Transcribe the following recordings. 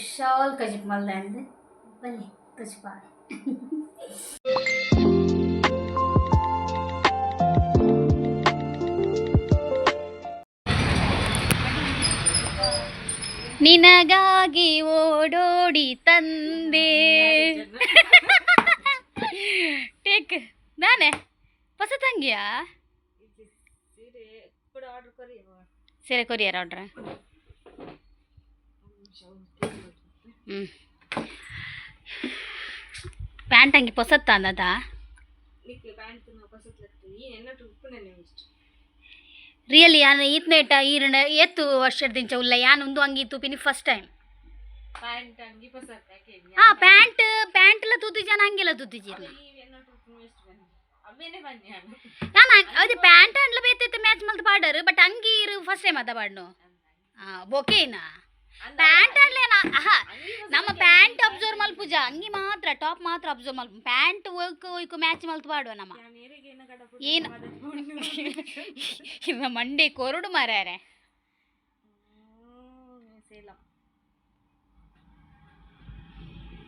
ಕುಶಾಲ್ ಕಜಿಪ್ ಮಲ್ದೆ ಅಂದ್ ಬನ್ನಿ ತುಚ್ಪ. ನಿನಗಾಗಿ ಓಡೋಡಿ ತಂದೆ. ಟೇಕ್ ನಾನೇ ಹೊಸ ತಂಗಿಯಾ. ಸೀರೆ ಕೊರಿಯರ್ ಆರ್ಡ್ರ್. ಹ್ಞೂ, ಪ್ಯಾಂಟ್ ಅಂಗಿ ಪೊಸತ್ತ ಅಂದದ. ರಿಯಲಿ ಯಾನ್ ಈತ್ನೇಟ ಈರಣ ಏತು ವರ್ಷದಿಂಚ ಉಲ್ಲ ಯಾನ್ ಒಂದು ಅಂಗಿ ತೂಪಿನಿ ಫಸ್ಟ್ ಟೈಮ್. ಹಾ, ಪ್ಯಾಂಟ್ ಪ್ಯಾಂಟ್ ಎಲ್ಲ ತೂತಿಜಾನ, ಅಂಗಿಲ್ಲ ತೂತಿಜಿ ನಾನು. ಅದು ಪ್ಯಾಂಟ್ ಅಂಡ್ಲ ಬೇತೈತೆ ಮ್ಯಾಚ್ ಮಲ್ತ್ ಪಾಡರ್, ಬಟ್ ಅಂಗಿ ಇರು ಫಸ್ಟ್ ಟೈಮ್ ಅದ ಪಾಡ್ನು. ಹಾ, ಬೊಕೇನಾ ಪ್ಯಾಂಟ್ ಅಂಡ್ಲೇನಾ? ಆಹಾ, ನಮ್ಮ ಪ್ಯಾಂಟ್ ಅಬ್ಸರ್ವ್ ಮಲ್ಪುಜ, ಅಂಗಿ ಮಾತ್ರ, ಟಾಪ್ ಮಾತ್ರ ಅಬ್ಸರ್ವ್ ಮಲ್ಪ. ಪ್ಯಾಂಟ್ ಒಯ್ಕು ಒಯ್ಕು ಮ್ಯಾಚ್ ಮಲ್ತ್ ಪಾಡುವ ನಮ್ಮ. ಏನು ಇವ ಮಂಡೆ ಕೊರಡು ಮಾರ್ಯಾರೆ.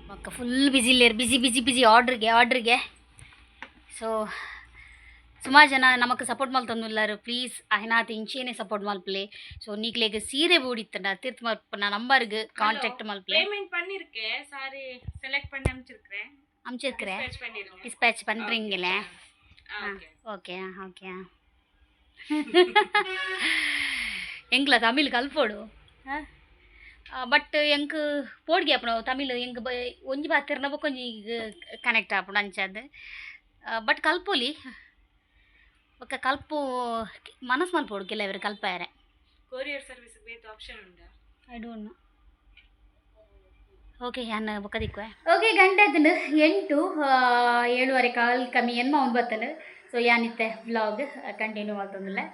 ಮಕ್ಕ ಫುಲ್ ಬಿಸಿ ಇಲ್ಲೇರು, ಬಿಸಿ ಬಿಸಿ ಬಿಸಿ ಆರ್ಡ್ರಿಗೆ ಆರ್ಡ್ರಿಗೆ. ಸೊ ಸುಮಾರು ಜನ ನಮಕ್ ಸಪೋರ್ಟ್ ಮಲ್ತೊಂದುಲ್ಲಾರು. ಪ್ಲೀಸ್ ಅಹಿನಾತ್ ಇಂಚೇನೆ ಸಪೋರ್ಟ್ ಮಲ್ಪಲೆ. ಸೊ ನೀಕ್ಲೆಗ್ ಸೀರೆ ಬೋಡಿತ್ತಂಡ ತಿರ್ತ್ ಮಲ್ಪುನ ನಂಬರ್ಗ್ ಕಾಂಟ್ಯಾಕ್ಟ್ ಮಲ್ಪಲೆ. ಪೇಮೆಂಟ್ பண்ணிருக்கேன், சாரி செலக்ட் பண்ணி அனுப்பிச்சிருக்கிறேன். அமிச்சிருக்கிறேன். டிஸ்பேச் பண்ணிருங்க. டிஸ்பேச் பண்ணுறீங்களே? ஓகே. Okay okay. ಎಂಕ್ಲ ತಮಿಳ್ ಕಲ್ಪೊಡು, ಬಟ್ ಎಂಕ್ ಪೋಡಿಗೆ ಆಪುಂಡು ತಮಿಳ್. ಎಂಕ್ ಒಂಜಿ ಪಾತೆರ್ನ ಬೊಕ್ಕ ಒಂಜಿ ಕನೆಕ್ಟ್ ಆಪುಂಡು ಅಂಚಾದ್. ಬಟ್ ಕಲ್ಪೊಲಿ ಬೊಕ್ಕ ಕಲ್ಪು ಮನಸ್ ಮಲ್ಪೊಡು ಕೆಲವೆರ್ ಕಲ್ಪಾಯೆರೆ. ಕೊರಿಯರ್ ಸರ್ವಿಸ್ ಬೇತೆ ಆಪ್ಷನ್ ಉಂಟಾ? I don't know. Okay, ಯಾನ್ ಬೊಕ್ಕ ದಿಕ್ಕುವೆ. ಓಕೆ, ಗಂಟೆ ಆತಂಡು 8, 7:30 ಕಾಲ್ ಕಮ್ಮಿ ಎನ್ಮ ಒಂಬತ್ತಂಡು. ಸೊ ಯಾನಿತ್ತೆ ವ್ಲಾಗ್ ಕಂಟಿನ್ಯೂ ಮಲ್ತೊಂದುಲ್ಲೆ.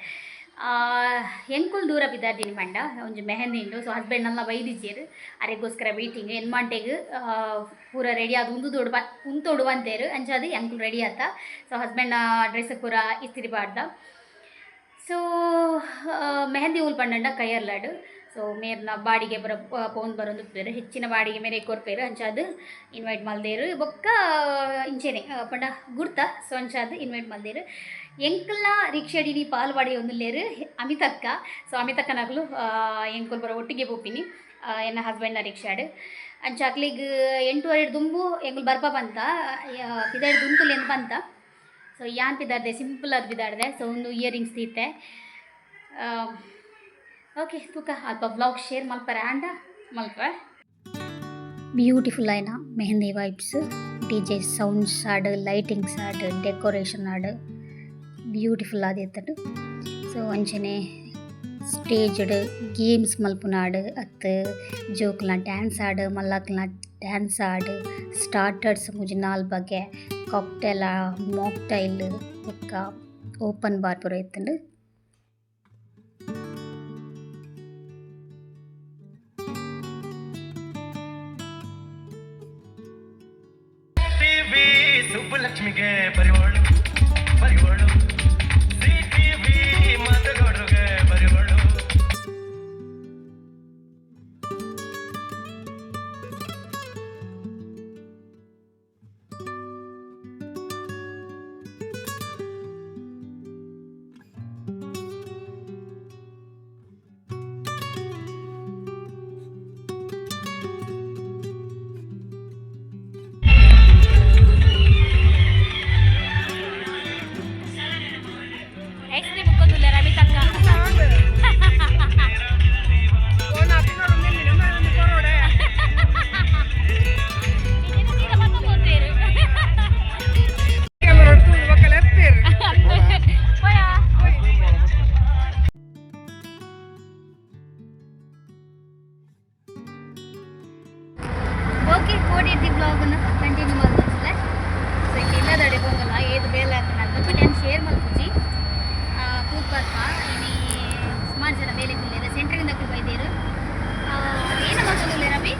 ಎಂಕುಲು ದೂರ ಪಿದಾರ್ದಿನಿ ಪಂಡ ಒಂಜಿ ಮೆಹಂದಿ ಉಂಡು. ಸೊ ಹಸ್ಬೆಂಡ್ ನಲ್ಲ ಬೈದಿಜ್ಜೆರ್, ಅರೆಗೋಸ್ಕರ ವೈಟಿಂಗ್. ಎನ್ಮಾಂಟೆಗ್ ಪೂರ ರೆಡಿ ಆದ್ ಉಂತುದೊಡು ಉಂತೊಡು ಪಂತೇರು. ಅಂಚಾದ್ ಎಂಕುಲು ರೆಡಿ ಆತ. ಸೊ ಹಸ್ಬೆಂಡ್ ಡ್ರೆಸ್ ಪೂರ ಇಸ್ತ್ರಿ ಪಾಡ್ದ. ಸೊ ಮೆಹಂದಿ ಊಲ್ ಪಂಡಂಡ ಕೈಯರ್ಲಾಡ್. ಸೊ ಮೇರ್ನ ಬಾಡಿಗೆ ಪೂರ ಪೋನ್ ಬರೊಂದು ಹೆಚ್ಚಿನ ಬಾಡಿಗೆ ಮೇರೆ ಕೊರ್ಪೇರು. ಅಂಚಾದ್ ಇನ್ವೈಟ್ ಮಲ್ದೇರು. ಬೊಕ್ಕ ಇಂಚೆನೆ ಪಂಡ ಗುರ್ತ. ಸೊ ಅಂಚಾದ್ ಇನ್ವೈಟ್ ಮಲ್ದೇರು. ಎಂಕಲ್ನ ರಿಕ್ಷಾಡಿನಿ ಪಾಲ್ ಬಾಡಿ ಒಂದುಲ್ಲೇರು ಅಮಿತಕ್ಕ. ಸೊ ಅಮಿತಕ್ಕನಕುಲು ಎಂಕುಲು ಪೂರ ಒಟ್ಟಿಗೆ ಪೋಪಿನಿ ಎನ್ನ ಹಸ್ಬೆಂಡ್ನ ರಿಕ್ಷಾಡ್. ಅಂಚ ಅಕ್ಲೆಗ್ 8:30 ದುಂಬು ಎಂಕುಲು ಬರ್ಪ ಪಂತ ಪಿದಾಡ್ ದುಂತುಲೆಂದು ಪಂತ. ಸೊ ಯಾನ್ ಪಿದಾಡ್ದೆ, ಸಿಂಪಲ್ ಆದ್ ಪಿದಾಡ್ದೆ. ಸೊ ಒಂದು ಇಯರಿಂಗ್ಸ್ ದೀತೆ. ಓಕೆ, ತೂಕ ಅಲ್ಪ ವ್ಲಾಗ್ ಶೇರ್ ಮಲ್ಪರೆ ಆಂಡ ಮಲ್ಪ. ಬ್ಯೂಟಿಫುಲ್ ಆಯ್ನ ಮೆಹಂದಿ ವೈಬ್ಸ್, ಡಿಜೆ ಸೌಂಡ್ಸ್ ಆಡ್, ಲೈಟಿಂಗ್ಸ್ ಆಡ್, ಡೆಕೋರೇಷನ್ ಆಡ್ ಬ್ಯೂಟಿಫುಲ್ ಆದಿತ್ತಂಡು. ಸೊ ಅಂಚನೆ ಸ್ಟೇಜ್ಡ್ ಗೇಮ್ಸ್ ಮಲ್ಪುನಾಡ್ ಅತ್ತು ಜೋಕುಲ್ನ ಡ್ಯಾನ್ಸ್ ಆಡ್, ಮಲ್ಲಕ್ಲ್ನ ಡ್ಯಾನ್ಸ್ ಆಡ್. ಸ್ಟಾರ್ಟರ್ಸ್ ಮೂಜಿ ನಾಲ್ ಬಗೆ, ಕಾಕ್ಟೇಲ್, ಮಾಕ್ಟೈಲ್ ಬೊಕ್ಕ ಓಪನ್ ಬಾರ್ ಪೂರ ಇತ್ತುಂಡು. ಟಿವಿ ಸುಬ್ಬಲಕ್ಷ್ಮಿಗೆ ಬರಿವಳು ಬರಿವಳು, ಸಿ ಟಿವಿ ಮಾತುಗೌಡ್ರಿಗೆ ಬರಿವಳು. ಐಸ್ ಕ್ರೀಮ್ ಮುಕ್ಕೊಂದುಲ್ಲೆ ರಮಿತಕ್ಕ. ಓಕೆ, ಕೋಡಿಡ್ದಿ ಬ್ಲಾಗ್ನ ಕಂಟಿನ್ಯೂ ಮಲ್ತೊಂದುಲ್ಲೆ. ಸೊ ಇಲ್ಲದಡೆ ಪೋಂಗಲ್ಲ ಏದು ಬೇಲೆ ಆತನ, ಬಟ್ ಯಾನ್ ಶೇರ್ ಮಲ್ಪುಜಿ. ತೂತ್ ಬರ್ಪ. ಇನಿ ಸುಮಾರು ಜನ ಬೇಲೆ ಕುಲ್ಲೇರು, ಸೆಂಟ್ರಿಂದ ಬೈದೇರು. ಏನ ಮಲ್ತೊಂದುಲ್ಲೆ ರವಿ?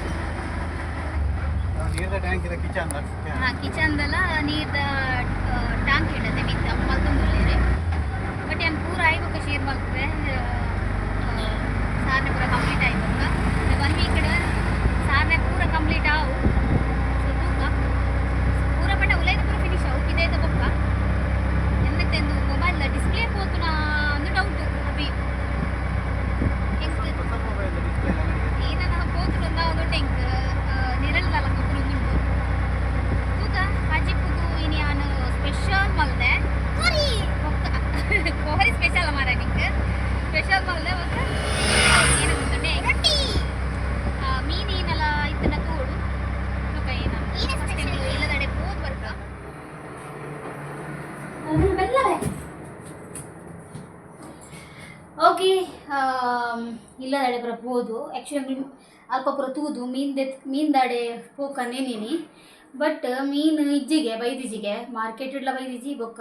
ನೀರ್ದ ಟ್ಯಾಂಕ್ ಇದೆ ಕಿಚನ್. ಹಾಂ, ಕಿಚನ್ದಲ್ಲ ನೀರ್ದ ಟ್ಯಾಂಕ್ ಇಡತ್ತೆ ಮಿತ್ತ ಮಲ್ತೊಂದುಲ್ಲೇರು. ಬಟ್ ಯಾನ್ ಪೂರ ಆಯಿ ಬೊಕ್ಕ ಶೇರ್ ಮಲ್ಪುವೆ, ಸಾಧನೆ ಪೂರ ಕಂಪ್ಲೀಟ್ ಆಯಿ ಬೊಕ್ಕ. ಒನ್ ವೀಕ್ ಸಾಧನೆ. ಇಲ್ಲದಾಡೆ ಪೂರ ಪೋದು ಆ್ಯಕ್ಚುಲಿ ಅಲ್ಪ ಪೂರ ತೂದು ಮೀನ್ ದೆತ್ ಮೀನ್ದಾಡೆ ಪೋಕ ನೇನಿನಿ. ಬಟ್ ಮೀನು ಇಜ್ಜಿಗೆ ಬೈದಿಜಿಗೆ ಮಾರ್ಕೆಟ್ ಇಡ್ಲ ಬೈದಿಜಿ ಬೊಕ್ಕ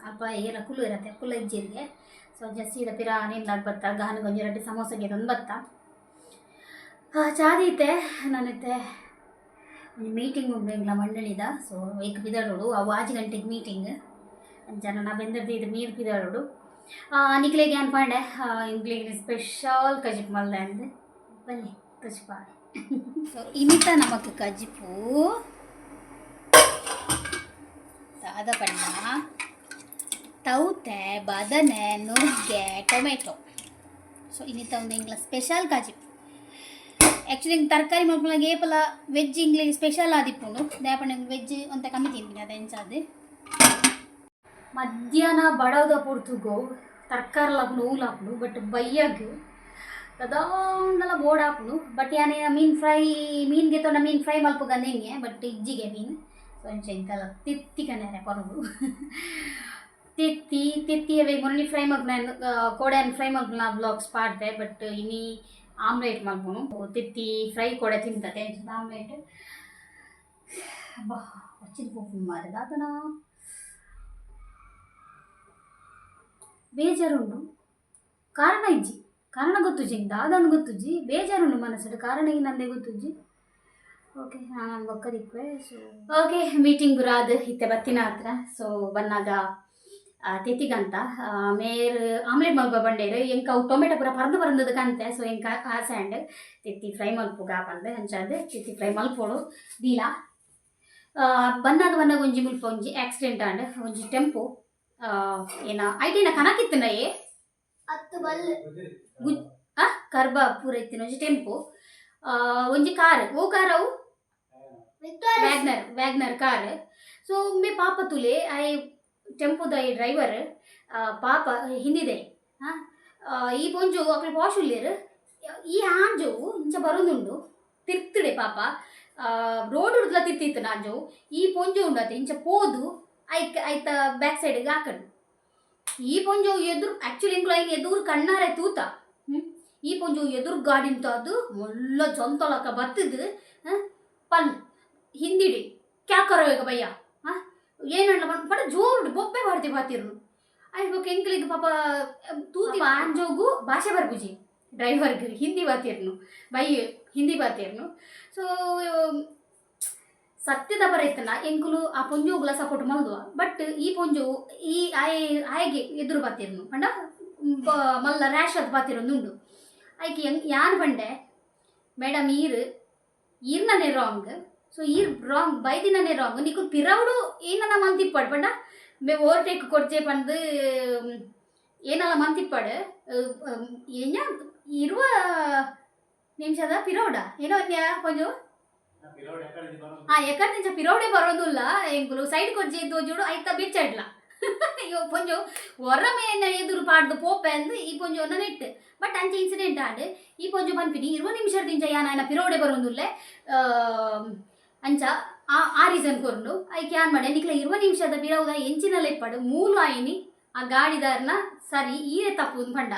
ಅಲ್ಪ ಏರ ಕುಲು ಇರತ್ತೆ ಕುಲ್ಲ ಇಜ್ಜಿರಿಗೆ. ಸೊ ಜಸ್ತಿ ಇದ ಪಿರ ನಿಂದಾಗ ಬತ್ತ ಗಾನ ಒಂಜಿ ರಡ್ಡ್ ಸಮೋಸಗೆ ತಂದು ಬತ್ತ ಚಾದೀತೆ ನಾನಿತ್ತೆ. ಒಂಜಿ ಮೀಟಿಂಗ್ ಉಂಡು ಎಂಕ್ಲ ಮಂಡಳಿದ. ಸೊ ಏಕ್ ಪಿದಾಡೋಡು. ಅವು 6 ಗಂಟೆಗೆ ಮೀಟಿಂಗ್. ಅಂಚ ನಾ ಬೆಂದರ್ದು ಇದು ಮೀರ್ ಪಿದಾಡೋಡು. ನಿಕ್ಲೆಗ್ ಯಾನ್ ಪಂಡೆ, ಎಂಕ್ಲೆಗ್ ಸ್ಪೆಷಲ್ ಕಜಿಪ್ ಮಲ್ದೆ ಅಂದ್. ಬನ್ನಿ, ಕಜಿಪ. ಸೊ ಇನಿತ ನಮಕ್ ಕಜಿಪು ದಾದ ಪಂಡ ತೌತೆ, ಬದನೆ, ನುಗ್ಗೆ, ಟೊಮೆಟೊ. ಸೊ ಇನ್ನಿತ ಒಂದು ಎಂಕ್ಲ ಸ್ಪೆಷಲ್ ಕಜಿಪು. ಆ್ಯಕ್ಚುಲಿ ಇಂಕ್ ತರಕಾರಿ ಮಲ್ಪುನಗ ಏಪಲ ವೆಜ್ ಇಂಗ್ಲಿಗೆ ಸ್ಪೆಷಲ್ ಆದಿಪ್ಪುಂಡು. ದಾಯೆ ವೆಜ್ ಒಂತೆ ಕಮ್ಮಿ ತಿನ್ಪಿನಿ. ಅದು ಎಂಚಾದ್ ಮಧ್ಯಾಹ್ನ ಬಡವದ ಪೊರ್ತುಗು ತರಕಾರಿ ಆಪುಂಡು, ಊಲು ಆಪುಂಡು. ಬಟ್ ಬಯ್ಯಗ್ ದಾದಾಂಡಲ ಬೋಡ್ ಆಪುಂಡು. ಬಟ್ ಯಾನ್ ಮೀನ್ ಫ್ರೈ, ಮೀನ್ ಗೆತೊಂಡ ಮೀನ್ ಫ್ರೈ ಮಲ್ಪುಗಂದೆಂಗೆ. ಬಟ್ ಇಜ್ಜಿಗೆ ಮೀನ್. ಸೊ ಅಂಚ ಇಂತಲ ತೆತ್ತಿ ಕನೆರೆ ಕೊರೊಡು. ತೆತ್ತಿ ತೆತ್ತಿ ಅವೇ ಮೊನ್ನೆ ಫ್ರೈ ಮಲ್ಪುನ, ಕೋಡೆನ್ ಫ್ರೈ ಮಲ್ಪುನ ವ್ಲಾಗ್ಸ್ ಪಾಡ್ದೆ. ಬಟ್ ಇನಿ ಆಮ್ಲೆಟ್ ಮಲ್ಪುನು. ತೆತ್ತಿ ಫ್ರೈ ಕೋಡೆ ತಿಂತತೆ. ಅಂಚದ ಆಮ್ಲೆಟ್. ಬಾ వచ్చిಂది ಪೋಪುಂಡು ಮಾರೆ. ದಾದನ ಬೇಜಾರುಂಡು. ಕಾರಣ ಇಜ್ಜಿ, ಕಾರಣ ಗೊತ್ತುಜ್ಜಿ. ಎಂಕ್ ದಾದಂದ್ ಗೊತ್ತುಜ್ಜಿ. ಬೇಜಾರುಂಡು ಮನಸ್ಸುಡು. ಕಾರಣ ನಂದೇ ಗೊತ್ತುಜ್ಜಿ. ಓಕೆ, ನಾನು ಬೊಕ್ಕ ದಿಕ್ವೆ. ಸೊ ಓಕೆ, ಮೀಟಿಂಗ್ ಬುರಾದ್ ಇತ್ತೆ ಬತ್ತಿನ ಹತ್ರ. ಸೊ ಬನ್ನಾಗ ತೆತಿಗಂತ ಮೇರ್ ಆಮ್ಲೆಟ್ ಮಲ್ಪ ಬಂಡೇರು. ಎಂಕ ಅವು ಟೊಮೆಟೊ ಪೂರ ಪರಂದು ಪರಂದದ ಕಂತೆ. ಸೊ ಎಂಕ ಆಸೆ ಆಂಡ್ ತೆತ್ತಿ ಫ್ರೈ ಮಲ್ಪುಗ ಪಂದ್. ಅಂಚಾದ್ ತೆತ್ತಿ ಫ್ರೈ ಮಲ್ಪೊಡು ದೀಲ. ಬನ್ನಾಗ ಬನ್ನಾಗ ಒಂಜಿ ಮುಲ್ಪ ಒಂಜಿ ಆಕ್ಸಿಡೆಂಟ್ ಆಂಡ್. ಒಂಜಿ ಟೆಂಪೋ ಏನ ಐಟಿನ ಕನಕಿತ್ತನ ಏ ಹತ್ತು ಬಲ್. ಗುಜ್ ಆ ಕರ್ಬ ಪೂರ ಇತ್ತಿನ ಒಂಜಿ ಟೆಂಪೋ, ಒಂಜಿ ಕಾರ್. ಓ ಕಾರ್ ಅವು? ವಿಕ್ಟೋರಿಯಸ್. WagonR, WagonR car. ಸೊ ಒಮ್ಮೆ ಪಾಪ ತುಲೆ I ಟೆಂಪೋದ ಈ ಡ್ರೈವರ್ ಪಾಪ ಹಿಂದಿದೆ. ಹಾಂ, ಈ ಪೊಂಜೋವು ಅಕ್ಲೆ ಪಾಶ್ ಉಲ್ಲೇರ್. ಈ ಆಂಜೋವು ಇಂಚ ಬರೋದುಂಡು ತಿರ್ತುಡೆ. ಪಾಪ ರೋಡ್ ಉಡ್ಲ ತಿರ್ತಿತ್ತು ಆಂಜೋವು. ಈ ಪೊಂಜೋ ಉಂಡತೆ ಇಂಚ ಪೋದು ಐಕ್ ಐತ ಬ್ಯಾಕ್ ಸೈಡ್ಗೆ ಹಾಕಡು. ಈ ಪೊಂಜೋವು ಎದುರು, ಆಕ್ಚುಲಿ ಎಂಕುಲು ಐನ್ ಎದುರು ಕಣ್ಣಾರೆ ತೂತ. ಈ ಪೊಂಜೋವು ಎದುರು ಗಾಡಿ ಅದು ಮುಲ್ಲ ಜೊಂತೊಲಕ ಬತ್ತದು. ಪನ್ ಹಿಂದಿಡಿ "ಕ್ಯಾ ಕರೋಗ ಭಯ್ಯ? ಹಾಂ, ಏನಂಡ್ಲ?" ಪಂಡ ಜೋರು ಬೊಬ್ಬೆ ಮಾಡ್ತಿ ಬಾತಿರ್ನು. ಆಯ್ತು, ಎಂಕ್ಲಿಗ್ ಪಾಪ ತೂತಿ ಆಂಜೋಗು ಭಾಷೆ ಬರ್ಪುಜಿ. ಡ್ರೈವರ್ಗೆ ಹಿಂದಿ ಬಾತಿರ್ನು, ಬೈ ಹಿಂದಿ ಬಾತಿರ್ನು. ಸೊ ಸತ್ಯದ ಬರ ಇತ್ತನ ಎಂಕುಲು ಆ ಪೊಂಜೋಗುಲ ಸಪೋರ್ಟ್ ಮಲ್ದುವ. ಬಟ್ ಈ ಪೊಂಜೋವು ಈ ಆಯೆ ಆಯೆಗೆ ಎದುರು ಬಾತಿರ್ನು ಪಂಡ ಮಲ್ಲ ರ್ಯಾಶ್ ಅದು ಬಾತಿರೊಂದುಂಡು. ಐಕ್ ಎಂಗ್ ಯಾನ್ ಪಂಡೆ, ಮೇಡಮ್, ಈರ್ ಈರ್ನನೇ ರಾಂಗ್. ಸೊ ಈರ್ ರಾಂಗ್ ಬೈದಿನನೇ ರಾಂಗ್. ನಿಕುಲು ಪಿರವುಡು ಏನನ ಮಂತಿಪ್ಪಡ್ ಪಂಡ ಮೇ ಓವರ್ಟೇಕ್ ಕೊರ್ಜೆ ಪಂದ್ ಏನಲ್ಲ ಮಂತಿಪ್ಪಡ್. ಏನ ಇರುವ ನಿಮಿಷದ ಪಿರೌಡ ಏನೋ ಒಂದ್ಯಾ ಕೊಂಚ ಎಕ್ಕಡ ನಿಂಚ ಪಿರೌಡೆ ಬರೋದುಲ್ಲ. ಎಂಕುಲು ಸೈಡ್ ಕೊರ್ಜೆ ತೋಜುಡು ಐತ ಬಿಚ್ಚಡ್ಲ. ಅಯ್ಯೋ, ಪೊಂಜೋ ಹೊರಮೇನ ಎದುರು ಪಾಡ್ದು ಪೋಪೆ ಅಂದ್ ಈ ಪೊಂಜೋನ ನೆಟ್. ಬಟ್ ಅಂಚ ಇನ್ಸಿಡೆಂಟ್ ಆಂಡ್. ಈ ಪೊಂಜೋ ಪನ್ಪಿನಿ, 20 ನಿಮಿಷ ಯಾನ್ ಆಯ್ನ ಪಿರೌಡೆ ಬರೋದುಲ್ಲೆ ಅಂಚ ಆ ಆ ರೀಸನ್ ಕೊರ್ಂಡು. ಐಕ್ ಯಾನ್ ಮಾಡೆ, ನಿಕ್ಲ 20 ನಿಮಿಷದ ಪಿರವುದ ಎಂಚಿನಲ ಇಪ್ಪಡು, ಮೂಲು ಆಯಿನಿ ಆ ಗಾಡಿದಾರ್ನ ಸರಿ, ಈರೆ ತಪ್ಪು ಪಂಡ.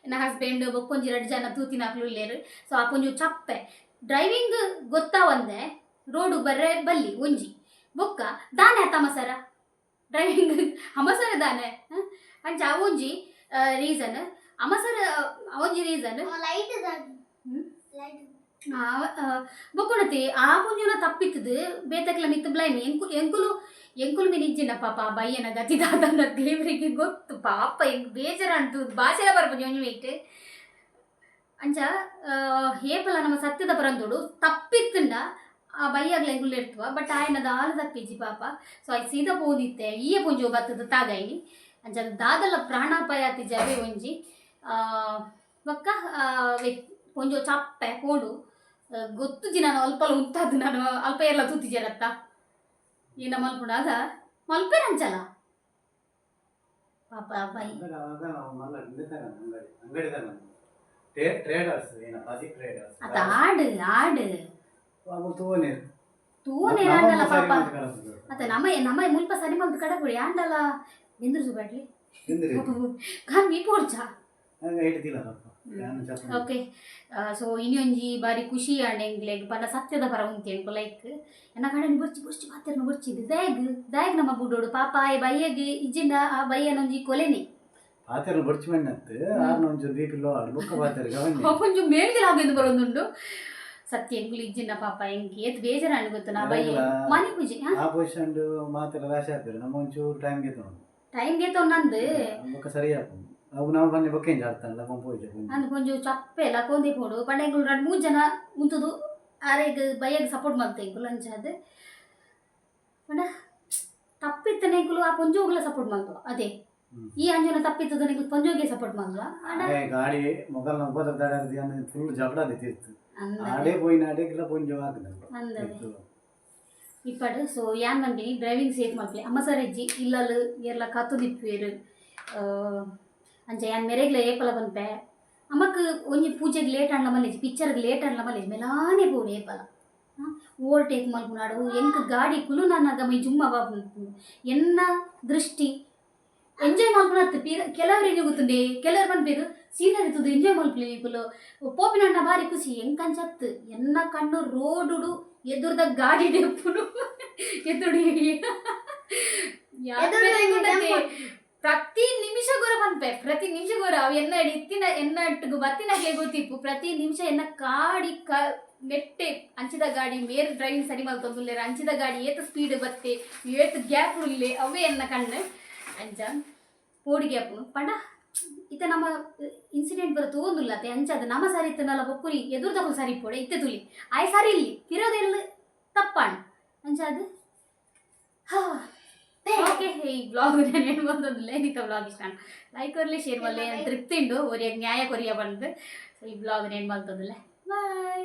ಎನ್ನ ಹಸ್ಬೆಂಡ್ ಬೊಕ್ಕೊಂಜಿ ರಡ್ಡ್ ಜನ ತೂತಿನಕ್ಲು ಉಲ್ಲೇರು. ಸೊ ಆ ಪೊಂಜು ಚಪ್ಪೆ ಡ್ರೈವಿಂಗ್ ಗೊತ್ತಾವಂದೆ ರೋಡು ಬರ್ರೆ ಬಲ್ಲಿ ಒಂಜಿ. ಬೊಕ್ಕ ದಾನೆ ಆತ ಸರ ಡ್ರೈವಿಂಗ್ ಅಮಸರ ದಾನೆ? ಹ? ಅಂಚ ಅವೊಂಜಿ ರೀಸನ್ ಅಮಸರ, ಅವೊಂಜಿ ರೀಸನ್. ಲೈಟ್. ಹ್ಮ್? ಲೈಟ್. ಬೊಕ್ಕೊಣತಿ ಆ ಪೊಂಜುನ ತಪ್ಪಿತ್ತದು ಬೇತಕ್ಲ ಮಿತ್ತು ಬ್ಲೈಮ್. ಎಂಕು ಎಂಕುಲು ಎಂಕುಲು ಮೀನ್ ಇಜ್ಜಿನ ಪಾಪ ಆ ಬಯ್ಯನ ಗತಿ ದಾದನ ದೇವರಿಗೆ ಗೊತ್ತು. ಪಾಪ ಎಂಕ್ ಬೇಜಾರಂಟು, ಭಾಷೆ ಬರ್ಪುಜಿ ಒಂಜಿ ವೇಟ್. ಅಂಚ ಏಪಲ ನಮ್ಮ ಸತ್ಯದ ಪರಂದೋಡು. ತಪ್ಪಿತ್ತುಂಡ ಆ ಬಯ್ಯಾಗ್ಲ ಎಂಕುಲು ಇರ್ತವ. ಬಟ್ ಆಯನ ದಾಲ ತಪ್ಪಿಜ್ಜಿ ಪಾಪ. ಸೊ I ಸೀದಾ ಪೋದಿತ್ತೆ. ಈಯ ಪೊಂಜು ಬತ್ತದ ತಾಗಾಯಿನಿ. ಅಂಚ ದಾದಲ ಪ್ರಾಣಾಪಾಯ ಅತಿಜ. ಅವೇ ಒಂಜಿ ಬೊಕ್ಕ ಪೊಂಜೋ ಚಪ್ಪೆ ಪೋಡು ಗೊತ್ತುಜಿ. ನಾನು ಅಲ್ಪಲ ಉಂತಾದ್ದು ನಾನು ಅಲ್ಪ ಎಲ್ಲ ತೂತಿಜರತ್ತ. ಏನ ಮಲ್ಪುಂಡು ಅದ ಮಲ್ಪೆರಂಚಲ ಪಾಪ ಬೈ. ಅಂಗಡಿ ಅಂಗಡಿ ಟ್ರೇಡರ್ಸ್ ಏನ ಬಾಜಿ ಟ್ರೇಡರ್ಸ್. ಅತ ಆಡು ಆಡು. ಅವು ತೂವನೆ. ತೂನೆ ಆಂಡಲ ಪಾಪ. ಅತ ನಮ್ಮ ನಮ್ಮ ಮುಲ್ಪ ಸರಿ ಮಲ್ತು ಕಡಪುಡಿ ಆಂಡಲ ಬೆಂದ್ರು ಸುಬಾಟ್ಲಿ ಕಾನ್ ಮೀ ಪೋರ್ಚ. ಹಿಡ್ದಿಲ್ಲ ಪಾಪ. ಯಾನ್ ಚಪ್ಪು. ಓಕೆ, ಸೊ ಇನಿ ಒಂಜಿ ಬಾರಿ ಖುಷಿ ಆಂಡ್ ಎಂಕ್ಲೆಗ್ ಪಂಡ ಸತ್ಯದ ಪರ ಉಂತಿ ಎಂಕು. ಲೈಕ್ ಎನ್ನ ಕಡೆನ್ ಬೊರ್ಚಿ ಬೊರ್ಚಿ ಪಾತೆರ್ನ ಬೊರ್ಚಿ. ದಾಯಗ್ ದಾಯಗ್ ನಮ್ಮ ಬುಡೋಡು ಪಾಪ ಆಯೆ ಬಯ್ಯಗ್ ಇಜ್ಜಿಂಡ ಆ ಬಯ್ಯನೊಂಜಿ ಕೊಲೆನೆ. ಪಾತೆರ್ನ ಬೊರ್ಚಿ ಮಣ್ಣತ್ತು ಆರ್ನ ಒಂಚೂರು ಬಿ ಪಿ ಲೋ ಆಡ್ ಬೊಕ್ಕ ಪಾತೆರ್ ಗವನ್ನೆ. ಒಂಜಿ ಮೇಲ್ಗೆ ಲಾಗೆಂದು ಬರೊಂದುಂಡು ಸತ್ಯ. ಎಂಕುಲು ಇಜ್ಜಿಂಡ ಪಾಪ ಎಂಕ್ ಏತ್ ಬೇಜಾರಾಂಡ್ ಗೊತ್ತುನ ಆ ಬಯ್ಯೆ. ಅರೆಗ್ಲಾ ಮನಿ ಪೂಜೆ. ಆ ಪೊಸಿಷನ್ ಮಾತ್ರ ರಾಶಿ ಆಪೇರು ನಮ್ಮ ಒಂಚೂರು ಟೈಮ್ ಗೆತ್ತೊಂಡು. ಟೈಮ್ ಗೆತ್ತೊಂದು. ಬೊಕ್ಕ ಸರಿ ಆಪುಂಡು. ಅವು ನಮ್ಮ ಬನ್ನಿ ಬೊಕ್ಕ ಎಂಚ ಆಡ್ತಾನಲ್ಲ ಪೋಯ್ಜೆ. ಅಂದ್ ಕೊಂಚ ಚಪ್ಪೆ ಲಕೊಂದೆ ಪೋಡು ಪಂಡ ಎಂಕುಲು ರಡ್ಡ್ ಮೂಜಿ ಜನ ಉಂತುದು ಆರೆಗ್ ಬಯ್ಯಗ್ ಸಪೋರ್ಟ್ ಮಲ್ತೆ ಎಂಕುಲು. ಅಂಚಾದ್ ಪಂಡ ತಪ್ಪಿತ್ತನೆ ಎಂಕುಲು ಆ ಪೊಂಜೋಗುಲ ಸಪೋರ್ಟ್ ಮಲ್ತುವ ಅದೇ. ಈ ಅಂಜನ ತಪ್ಪಿತ್ತದ ಎಂಕುಲು ಪೊಂಜೋಗೆ ಸಪೋರ್ಟ್ ಮಲ್ತುವ ಆಂಡ. ಗಾಡಿ ಮೊಗಲ್ನ ಉಪದ್ರ ತಡಾರ್ದಿ ಅಂದ್ ಫುಲ್ ಜಬಡ ತೀರ್ತು. ಅಂದನೆ. ಆಡೇ ಪೋಯಿನ ಆಡೇ ಪೊಂಜೊ ಹಾಕುದು. ಅಂದನೆ ಇಪ್ಪಡು. ಸೊ ಯಾನ್ ಪನ್ಪಿನಿ, ಡ್ರೈವಿಂಗ್ ಸೇಫ್ ಮಲ್ಪುಲೆ. ಅಮ್ಮ ಸರ್ ಇಜ್ಜಿ ಇಲ್ಲಲ್ ಏರ್ಲ ಕಾತೊಂದಿಪ್ಪುವೆರ್. ಅಂಚ ಯಾನ್ ಮೆರೆಗ್ಲ ಏಪಲ ಪನ್ಪೆ, ಅಮ್ಮಕ್ ಒಂಜಿ ಪೂಜೆಗ್ ಲೇಟ್ ಆಂಡ್ಲ ಮಲ್ಲೆಜಿ, ಪಿಕ್ಚರ್ಗ್ ಲೇಟ್ ಆಂಡ್ಲ ಮಲ್ಲೆಜಿ, ಮೆಲಾನೆ ಪೋಡು ಏಪಲ. ಓವರ್ಟೇಕ್ ಮಲ್ಪುನಾಡು ಎಂಕ್ ಗಾಡಿ ಕುಲುನಾನಾಗ ಮೈ ಜುಮ್ಮ ಬಾಪುಂಡು ಎನ್ನ ದೃಷ್ಟಿ. ಎಂಜಾಯ್ ಮಲ್ಪುನತ್ತು ಪೀರ ಕೆಲವರಿಗೆ ಗೊತ್ತುಂಡೆ. ಕೆಲವರು ಪನ್ಪೆರ್ ಸೀನರಿ ತೂದು ಎಂಜಾಯ್ ಮಲ್ಪುಲೆ ನಿಕುಲು ಪೋಪಿನಣ್ಣ ಬಾರಿ ಖುಷಿ. ಎಂಕಂಚತ್ತು ಎನ್ನ ಕಣ್ಣು ರೋಡುಡು ಎದುರ್ದ ಗಾಡಿ ಡೆಪ್ಪುನು ಎದುರು. ಎದುರು ಯಾರ್ ಪ್ರತಿ ನಿಮಿಷ ಗೊರ ಪನ್ಪೆ, ಪ್ರತಿ ನಿಮಿಷ ಗೊರ ಅವು ಎನ್ನ ಇತ್ತಿನ ಎನ್ನ ಅಟ್ಟುಗು ಬತ್ತಿನಕ್ಲೆ ಗೊತ್ತಿಪ್ಪು. ಪ್ರತಿ ನಿಮಿಷ ಎನ್ನ ಕಾಡಿ ಕ ನೆಟ್ಟೆ ಅಂಚಿದ ಗಾಡಿ ಮೇರ್ ಡ್ರೈವಿಂಗ್ ಸರಿ ಮಲ್ತೊಂದುಲ್ಲೆರ್, ಅಂಚಿದ ಗಾಡಿ ಏತ್ ಸ್ಪೀಡ್ ಬತ್ತೆ, ಏತ್ ಗ್ಯಾಪ್ ಉಲ್ಲೆ, ಅವೇ ಎನ್ನ ಕಣ್ಣು. ಅಂಚ ಪೋಡಿಗೆ ಆಪುಂಡು. ಪಂಡ ಇತ್ತೆ ನಮ್ಮ ಇನ್ಸಿಡೆಂಟ್ ಬರ ತೂವೊಂದುಲ್ಲತೆ. ಅಂಚಾದ್ ನಮ ಸರಿ ಇತ್ತನಲ್ಲ ಬೊಕ್ಕುರಿ ಎದುರುದಕುಲು ಸರಿ ಇಪ್ಪೊಡೆ. ಇತ್ತೆ ತುಲಿ ಆಯ್ ಸರಿ ಇಲ್ಲಿ ಪಿರೋದೆಲ್ಲ ತಪ್ಪಾಂಡ್. ಅಂಚಾದ್ ಹಾ ಓಕೆ, ಈ ಬ್ಲಾಗ್ ನಾನು ಏನು ಬಂದೊಂದಿಲ್ಲ. ಏನಿತ್ತ ಬ್ಲಾಗ್ ಇಷ್ಟ ಲೈಕ್ ಕೊರ್ಲೆ, ಶೇರ್ ಮಲ್ಲೆ. ತೃಪ್ತಿ ಉಂಡು ಒರಿಯ ನ್ಯಾಯ ಕೊರಿಯ ಬಂದು. ಸೊ ಈ ಬ್ಲಾಗ್ ಏನು ಬಂತಂದಿಲ್ಲ. ಬಾಯ್.